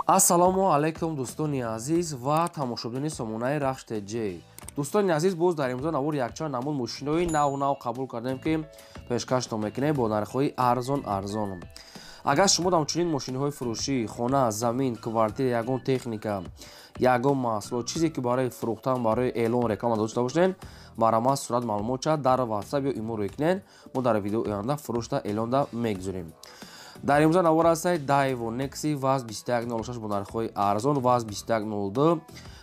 Ассалому алайкум, дӯстони азиз ва тамошобинони сомонаи Рахш ТЖ. Дӯстони азиз, боз дар имрӯза навор якчанд намуд мошинои нав нав қабул кардем, ки пешкаштон мекунем бо нархҳои арзон арзон. Агар шумо ҳамчунин мошиниҳои фурӯшӣ, хона, замин, квартира, ягон техника, ягон маҳсулот, чизе ки барои фурӯхтан, барои эълон, реклама дошта бошед, марҳамат, сурат, маълумотча дар WhatsApp ё имо рӯй кунед. Мо дар видеои оянда фурӯшта эълонда мегузорем. Дар имрӯза навор ҳастад Daewoo Nexi ВАЗ 2106 бо нархҳои арзон, ВАЗ 2102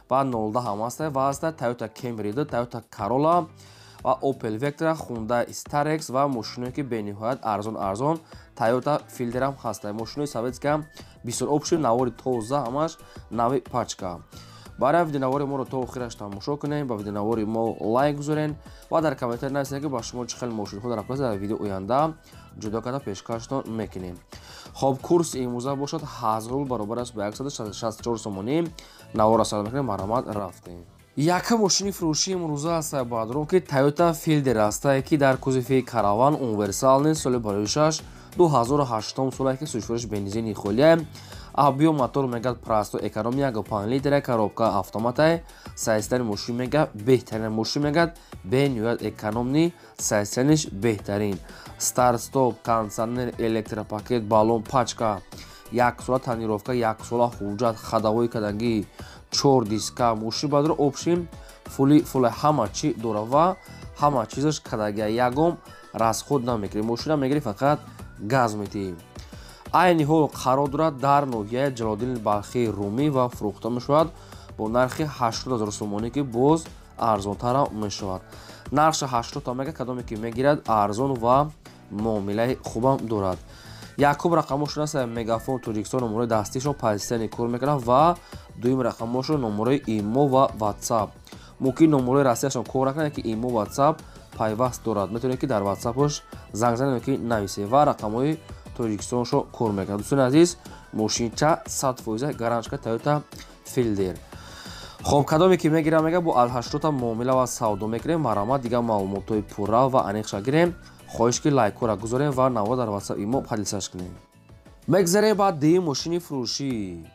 ва 02 ҳам ҳастад, ва ҳастад Toyota Camry 2, Toyota Corolla ва Opel Vectra, Hyundai Starex ва мошиное ки бениҳоят арзон арзон Toyota Fielder ҳам ҳастад. Мошинои советский ҳам бисёр обшир, навори тоза, ҳамаш нави пачка. Барои видеонавори моро то охираш тамошо кунем, ба видеонавори мо лайк гузорен ва дар комментар нависед, ки ба шумо чӣ хел мошинҳо дар афкор, дар видео оянда ҷудо карда пешкаштон мекунем. Хоб, курси имрӯза бошад 1000 рубл, баробар аст ба 164 сомонӣ. Наворро сар мекунем, марҳамат, рафтем. Якум мошини фурӯшии имрӯза аст, бародарон, ки Toyota Fielder ҳастае, ки дар кузови караван, универсальный, соли барои 6 2008 соле, ки сӯзишвориш бензини холия. Объём мотор мегад простой, экономия, 5 литра, коробка автоматай. Состояние мошин мега беҳтарин, мошин мегад бениҳоят экономный, состояние ш беҳтарин. Старт стоп, кондиционер, электропакет, баллон, пачка, як сола тонировка, як сола ҳуҷҷат, ходовой кадагӣ, чор диска. Мошин бадро общем фулли фулла, ҳама чи дора ва ҳама чизаш кадагия, ягон расход намекунӣ. Мошина мегирӣ, фақат газ метиҳӣ. Айни ҳол қарор дорад дар ноҳияи Ҷалолиддини Балхии Румӣ ва фурӯхта мешавад бо нархи 80 0 сомонӣ, ки боз арзонтарам мешавад. Нархша 80 мега, кадоме ки мегирад, арзон ва муомилаи хубам дорад. Якум рақамошон аст Мегафон Тоҷикистон, номерои дастишон постоянно кор мекунад, ва дуюм рақамошон номерои имо ва WhatsApp. Мумкин номерои Россияшон кор накунад, ки имо, WhatsApp пайваст дорад. Метавонед, ки дар WhatsAppош занг занед ки нависед, ва рақамҳои Тоҷикистоншо кор мекунад. Дӯстони азиз, мошинча 100% гаранчка, Toyota Fielder. Хоб, кадоме ки мегирам, мега бо 80 муомила ва савдо мекунем. Марҳамат, дигар маълумотҳои пурра ва аниқша гирем. Хоҳиш, ки лайкҳоро гузорем ва навор дар WhatsApp, имо поделиться ш кунем. Мегзарем ба дуюм мошини фурӯшӣ.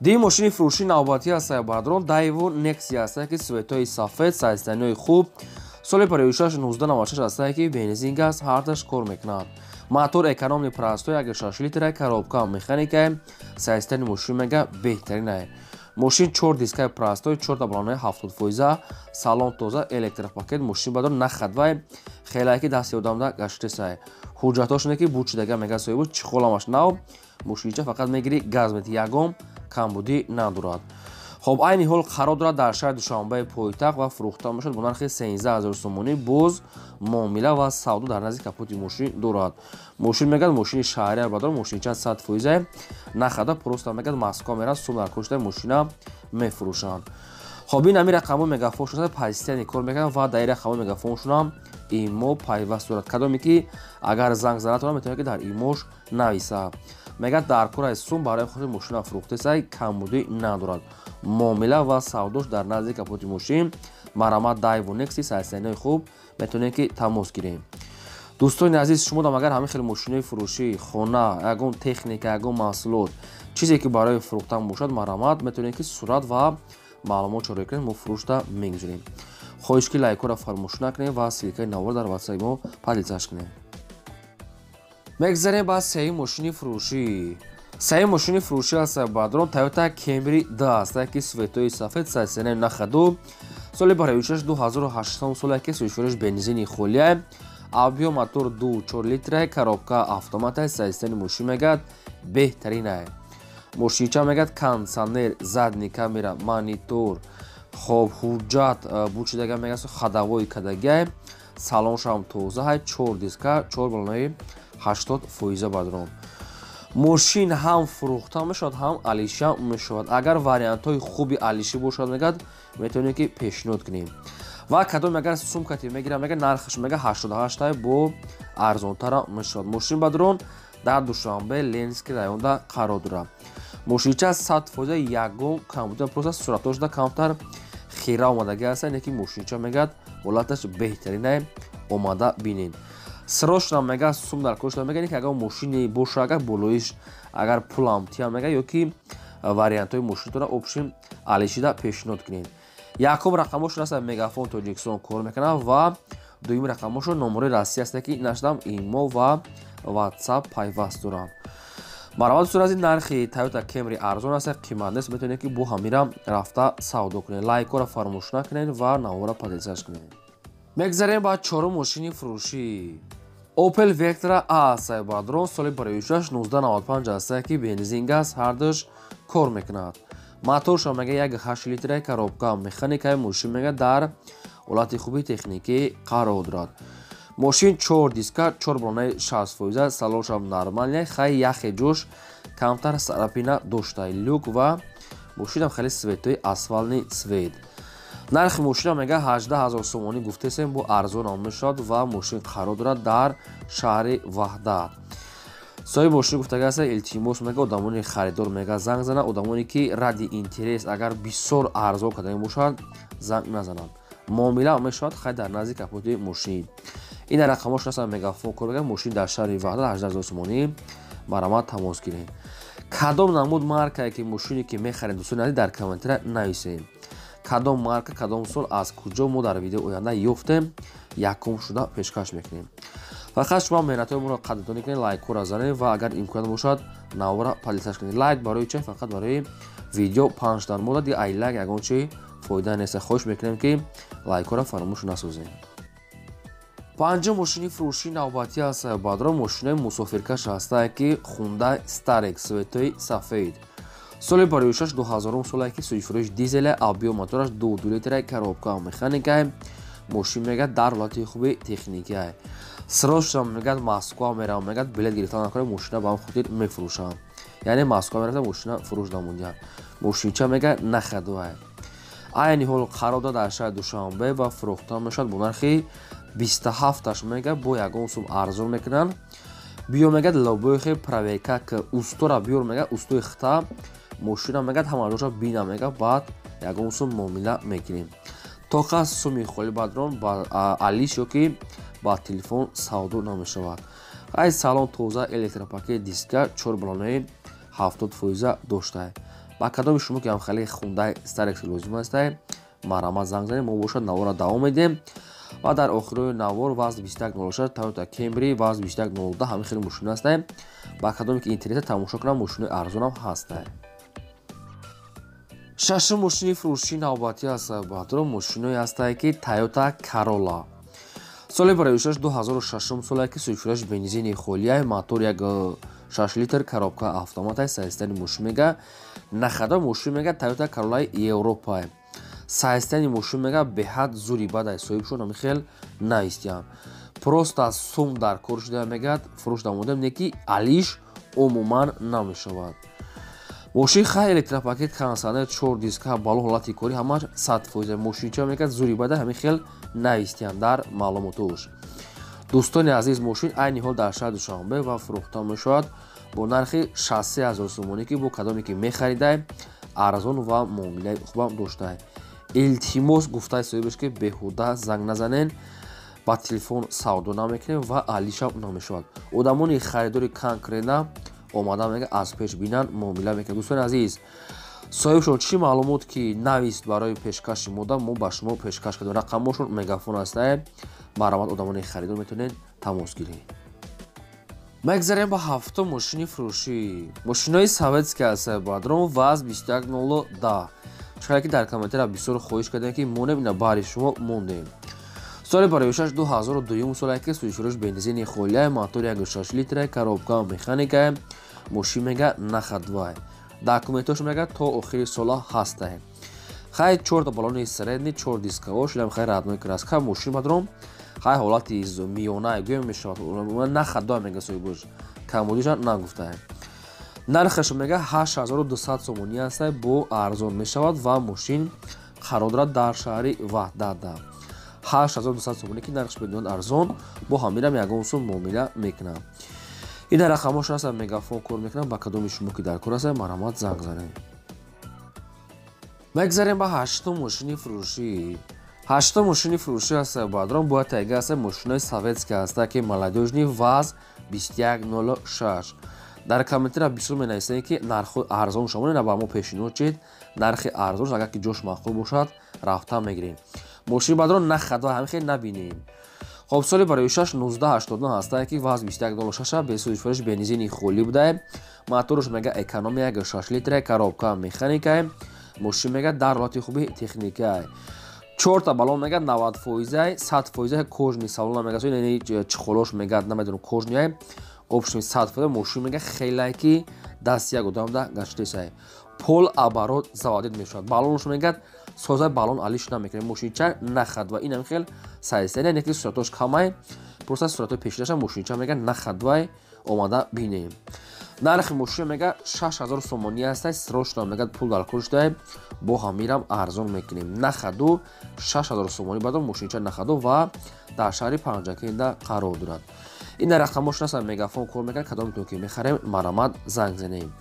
Дуюм мошини фурӯшӣ навбатӣ ҳастад, бародарон, Daewoo Nexia ҳастад, ки цвет ҳои сафед, состояние ҳои хуб, соли пароишаш 1996 ҳастад, ки бензин, газ ҳардаш кор мекунад. Мотор экономный, простой, 1,6 литра, коробка механика. Состояние мошин мега беҳтаринае. Мошин чор дискаи простой, чорта баллонаи 70%, салон тоза, электропакет. Мошин бадор нахадвай, хелае ки дасти одамда гаштесай. Ҳуҷҷатҳошоне ки бучидага, мега соҳибу чехоламаш нав. Мошинча фақат мегирӣ, газ мети, ягон камбудӣ надорад. Хоб, айни ҳол қарор дорад дар шаҳри Душанбаи пойтахт ва фурӯхта мешавад бо нархи 13 000 сомонӣ. Боз муомила ва савдо дар назди капоти мошин дорад. Мошин мегӯяд мошини шаҳрия, бадор, мошинча 100% нахада, просто мегӯяд Москва мерад, сум дар кошта мошина мефурӯшанд. Хоб, ин ҳамин рақамҳои мегафоншон постоянно кор мекунад ва дар ин рақамҳои мегафоншонам имо пайваст дорад. Кадоме ки агар занг занатона, метавонад, ки дар имош нависад. Мегӯяд дар кораи сум барои хотир мошина фурӯхтесай, камбудӣ надорад. Муомила ва савдош дар назди капоти мошин. Марҳамат, Daewoo Nexi, состояние ҳои хуб, метавонед, ки тамос гирем. Дӯстони азиз, шумо дам агар ҳамин хел мошинои фурӯшӣ, хона, ягон техника, ягон маҳсулот, чизе ки барои фурӯхтан бошад, марҳамат, метавонед, ки сурат ва маълумот чорӣ кунед, мо фурӯшта мегузорем. Хоҳиш, ки лайкҳоро фаромӯш накунед ва ссылка и навор дар WhatsApp мо поделиться ш кунед. Мегзарем ба сеюм мошини фурӯшӣ. Сеюм мошини фурӯшӣ аст, бародарон, Toyota Camry 2 аст, ки цвет ҳои сафед, состояние нахаду, соли бароишаш 2008 соле, ки сӯзишвориш бензини холия, объём мотор 2,4 литра, коробка автомата. Состояние мошин мегӯяд беҳтаринае. Мошинча мегӯяд кондиционер, задний камера, монитор. Хоб, ҳуҷҷат бучидага, мегӯяд ходовой кадагиай, салоншам тоза, чор диска, чор баллонаи 80%. Бародарон, мошин ҳам фурӯхта мешавад, ҳам алиша мешавад. Агар вариантҳои хуби алишӣ бошад, мегӯяд метавонем, ки пешниҳод кунем. Ва кадом агар сумкати мегирам, мега нархаш мега 88 бо арзонтара мешавад. Мошин, бародарон, дар Душанбе, Ленинский районда қарор дорад. Мошинча 100%, ягон камбуда, просто суратҳошда камтар хира омадагӣ аст, не ки мошинча мегӯяд ҳолаташ беҳтаринае. Омада бинед. Срочно мега сум дар кошта, мега ки агар мошине боша, агар болоиш агар пулам тия, мега ё ки вариантҳои мошинатонро общем алишида пешниҳод кунед. Якум рақамошон аст Мегафон Тоҷикистон кор мекунад ва дуюм рақамошон номерои Россия аст, ки нашдам имо ва WhatsApp пайваст доранд. Марҳамат, дӯстони азиз, нархи Toyota Camry арзон аст, қимат нест, метавонед ки бо ҳамира рафта савдо кунед. Лайкҳоро фаромӯш накунед ва навора поделиться кунед. Мегзарем ба чорум мошини фурӯшӣ. Opel Vectra A сайбадрон соли бароишаш 1995 аст, ки бензин газ ҳардуш кор мекунад. Моторша мега 1.8 литра, коробка механикаи, мошин мега дар ҳолати хуби техникӣ қарор дорад. Мошин 4 диска, 4 балонаи 60%, салоншам нормальный, хай яхе ҷош камтар царапина дошта, люк ва мошинам хеле цветои асфальтный цвет. Нархи мошина мега 18 000 сомонӣ гуфтесем, бо арзонам мешавад ва мошин қарор дорад дар шаҳри Ваҳдат. Соҳиби мошин гуфтага аст, илтимос мега одамони харидор мега занг зананд, одамоне ки ради интерес агар бисёр арзон кардани бошанд, занг назананд. Муомила мешавад хай дар назди капоти мошин. Ин рақамош аст Мегафон кор мекунад, мошин дар шаҳри Ваҳдат 18 000 сомонӣ, марҳамат тамос гиред. Кадом намуд маркае ки мошине ки мехаред, дӯстони азиз, дар комментария нависед. Кадом марка, кадом сол, аз куҷо мо дар видео оянда ёфтем, якум шуда пешкаш мекунем. Фақат шумо меҳнатҳои моро қадрдонӣ кунед, лайкҳоро занед ва агар имконият бошад навора поделиться кунед. Лайк барои чи? Фақат барои видео панҷ дар мода, дига ай лайк ягон чи фоида нест. Хоҳиш мекунем ки лайкҳоро фаромӯш насозем. Панҷум мошини фурӯшии навбатӣ аст бадро мошинои мусофиркаш ҳастае ки Hyundai Starex цветои сафед. Соли бароишаш 2000 солае ки сӯйфурӯш дизеле, объём мотораш 2.2 литра, коробка механикае, мошин мега дар ҳолати хуби техникие. Срочно мегӯяд Москва меравам, мегӯяд билет гирифтан накунед, мошина ба ҳам хотир мефурӯшам. Яъне Москва мерафта мошина фурӯш намонҷа. Мошинча мега нахадуай. Айни ҳол қарор дорад дар шаҳри Душанбе ва фурӯхта мешавад бо нархи 27-аш мега бо ягон сум арзон мекунанд. Биё мегӯяд лобоихе проверка к устора биёр мега устои хита мошина мегӯяд ҳама ҷоша бина мега баъд ягон сум муомила мекунем. Тоқа суми холи бадрон ба алиш ё ки ба телефон савдо намешавад. Ай салон тоза, электропакет, диска, 4 балонаи 70% доштае. Ба кадоми шумо ки ҳам хеле Hyundai Starex лозим астае, марҳамат занг занед, мо бошад навора давом медиҳем. Ва дар охирои навор ВАЗ 2106 Toyota Camry ВАЗ 2102 ҳамин хеле мошина астае. Ба кадоме ки интересе тамошо кунам, мошинои арзонам ҳастае. Шашум мошини фурӯшии навбатӣ аст баҳдуро мошиное ҳастае ки Toyota Corolla. Соли бароишаш 2006 солае ки сӯйфурӯш бензини холияй, мотор 1.6 литр, коробка автоматай, состояние мошин мега нахада мошин мега Toyota Corolla Европа. Состояние мошин мега беҳад зури бадай, соҳибшон ҳамин хел наистиям. Просто сум дар кор шуда мегӯяд фурӯш намудем, не ки алиш умуман намешавад. Мошин хай электропакет, кондитсионер, 4 диска, бало ҳолати кори ҳамаш 100%. Мошинча мегӯяд зури бада ҳамин хел наистиям дар маълумотош. Дӯстони азиз, мошин айни ҳол дар шаҳри Душанбе ва фурӯхта мешавад бо нархи 63 000 сомонӣ, ки бо кадоме ки мехаридай арзон ва муомилаи хубам доштае. Илтимос гуфтаи соҳибаш ки беҳуда занг назанен, ба телефон савдо намекунем ва алишам намешавад. Одамони харидори конкретно омада мега аз пеш бинан муомила мекунад. Дӯстони азиз, соҳибшон чӣ маълумот ки навист барои пешкаши мода, мо ба шумо пешкаш кардем. Рақамошон Мегафон астае, марҳамат одамони харидор метавонед тамос гиред. Мегзарем ба ҳафтум мошини фурӯшӣ. Мошинои советский аст бадрон ВАЗ 2110. Чақадар ки дар комментария бисёр хоҳиш кардем ки монем, ина баҳри шумо мондем. Соли бароишаш 2002 соле ки сӯйфурӯш бензини холия, мотор 1.6 литра, коробка механика, мошин мега нахадвай. Документош мега то охири сола ҳастае. Хай чорта балони средний, чор дискаош, илам хай родной краска, мошин бадром хай ҳолати миёна гӯем мешавад, нахадвай мега соҳибош, камбудиша нагуфтае. Нархаш мега 8200 сомонӣ астае, бо арзон мешавад ва мошин қарор дорад дар шаҳри Ваҳдат. 8200 сомонӣ ки нархш бедиҳанд арзон, бо ҳаминам ягон сум муомила мекунам. Ин рақамошон аст, Мегафон кор мекунам, ба кадоми шумо ки дар кор аст, марҳамат занг занед. Мегзарем ба ҳаштум мошини фурӯшӣ. Ҳаштум мошини фурӯшӣ аст бадрон бояд тайга аст мошинои советский аст ки молодёжный ВАЗ 2106. Дар комментария бисёр менависем, ки нархҳои арзон шумо ба мо пешниҳод чед. Нархи арзон, агар ки ҷош маъқул бошад, рафта мегирем. Мошини баъдро нахадва ҳамин хел набинем. Хоб, соли барои 6 1989 ҳастае, ки вазн 21,06, бесӯзишвориш, бензини холӣ будае. Моторш мега экономия 6 литра, коробка механикае. Мошин мега дар ҳолати хуби техникае. Чорта баллон мега 90 фоизай, 100 фоизай, кожаный салона мега, яъне чехолош мега, намедонам, кожаный, общий 100%. Мошин мега хелай ки даст як одамда гаштесай. Полуоборот заводить мешавад. Баллонш мегад соза, баллон алиш намекунем. Мошинча нахад ва инам хел сайстани, яъне ки суратош камай, просто суратои пешидаша. Мошинча мега нахадвай, омада бинем. Нархи мошин мега 6000 сомонӣ ҳастай. Срочно мега пул дар кор шудай, бо ҳамирам арзон мекунем. Нахаду 6000 сомонӣ бадо мошинча нахаду ва дар шаҳри Панҷакенда қарор дорад. Ин рақамош наста, мегафон кор мекунад. Кадомтон ки мехарем, марамат занг занем.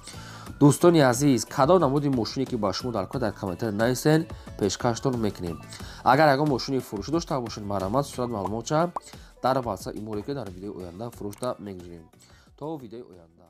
Дӯстони азиз, кадом намуди мошине ки ба шумо дар кор, дар комментария нависен, пешкаштон мекунем. Агар ягон мошини фурӯшӣ дошта бошед, марамат сурат маълумотча дар ватсап иморе, ки дар видеои оянда фурӯшта мегузорем. То видеои оянда.